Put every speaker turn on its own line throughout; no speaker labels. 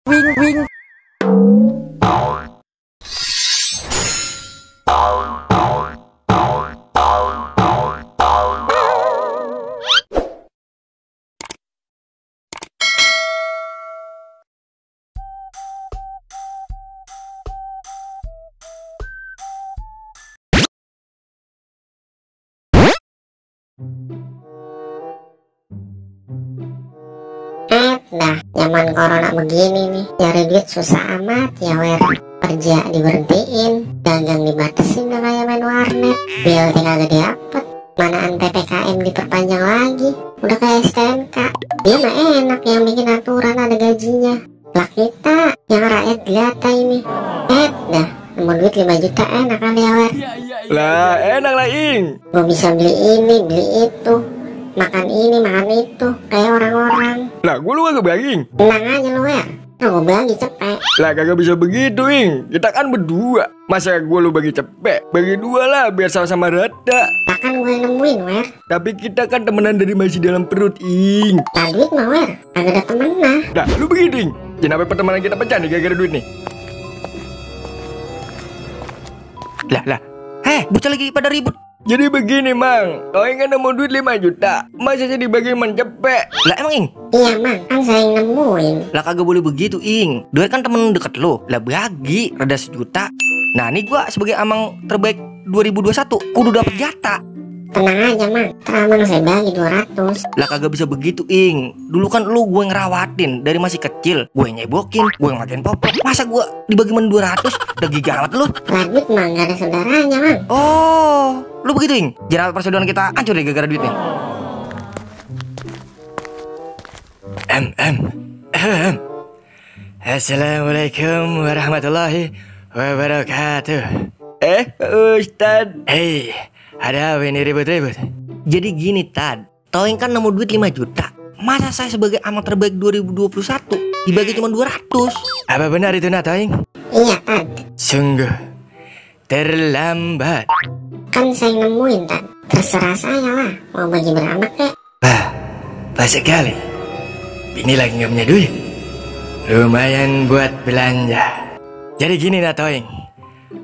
wing wing.
Dah, zaman corona begini nih, nyari duit susah amat ya, wer. Kerja diberhentiin, dagang dibatasin, udah kayak main warnet. BLT kagak dapet, manaan PPKM diperpanjang lagi, udah kayak STNK. Dia mah enak yang bikin aturan ada gajinya, lah kita yang rakyat jelata ini. Dah, nemu duit 5 juta enak kali ya, wer.
Lah enak lah ing.
Gue bisa beli ini, beli itu, makan ini, makan itu, kayak orang-orang.
Lah gua lu kagak bagi.
Tenang aja lu, wer. Gue bagi cepet.
Lah kagak bisa begitu ing. Kita kan berdua. Masa gua lu bagi cepet? Bagi dua lah biar sama-sama rata.
Bahkan gue yang nemuin, wer.
Tapi kita kan temenan dari masih dalam perut ing.
Nah duit mah, wer, kagak ada temen lah.
Dah lu begitu ing. Kenapa pertemanan kita pecah nih gara-gara duit nih?
Lah, bocah lagi pada ribut.
Jadi begini mang, Toing kan nemu duit 5 juta. Masa jadi bagi cepet?
Lah emang Ing?
Iya mang, kan saya yang nemuin.
Lah kagak boleh begitu Ing. Duit kan temen deket lo. Lah bagi rada 1 juta. Nah ini gua sebagai amang terbaik 2021 kudu dapet jatah.
Tenang aja mang, teramang saya bagi 200.
Lah kagak bisa begitu Ing. Dulu kan lu gue ngerawatin dari masih kecil. Gue nyebokin, gue matiin popok. Masa gue dibagi men 200? Udah gigalat lu.
Lah duit mah gak ada saudaranya mang.
Oh, lu begitu Ing. Jangan persaudaraan kita hancur deh gara-gara duitnya. Assalamualaikum warahmatullahi wabarakatuh.
Ustad.
Hei, ada apa ini ribut-ribut? Jadi gini Tad, Toing kan nemu duit 5 juta. Masa saya sebagai amal terbaik 2021 dibagi cuma 200? Apa benar itu Toing?
Iya Tad,
Sungguh terlambat.
kan saya yang nemuin Tad. Terserah saya lah, mau bagi berapa kek.
Wah, pas sekali. Ini lagi gak punya duit. Lumayan buat belanja. Jadi gini Toing,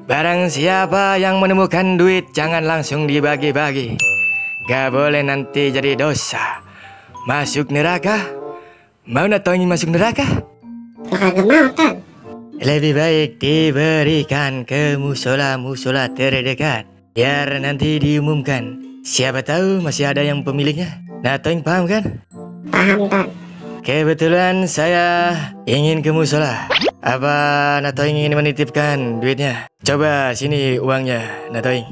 barang siapa yang menemukan duit jangan langsung dibagi-bagi. Gak boleh nanti jadi dosa. Masuk neraka. Mau Toing masuk neraka?
Lo kagak mau Tad.
Lebih baik diberikan ke musola-musola terdekat, biar nanti diumumkan. Siapa tahu masih ada yang pemiliknya. Toing paham kan?
Paham Tad.
Kebetulan saya ingin ke musola. Apa Toing ingin menitipkan duitnya? Coba sini uangnya Toing.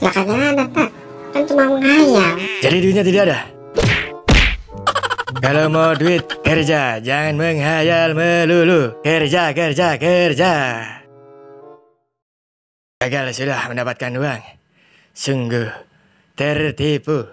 Lah kagak ada Tad, kan cuma menghayal.
Jadi duitnya tidak ada? Kalau mau duit kerja, jangan menghayal melulu. Kerja. Gagal sudah mendapatkan uang. Sungguh tertipu.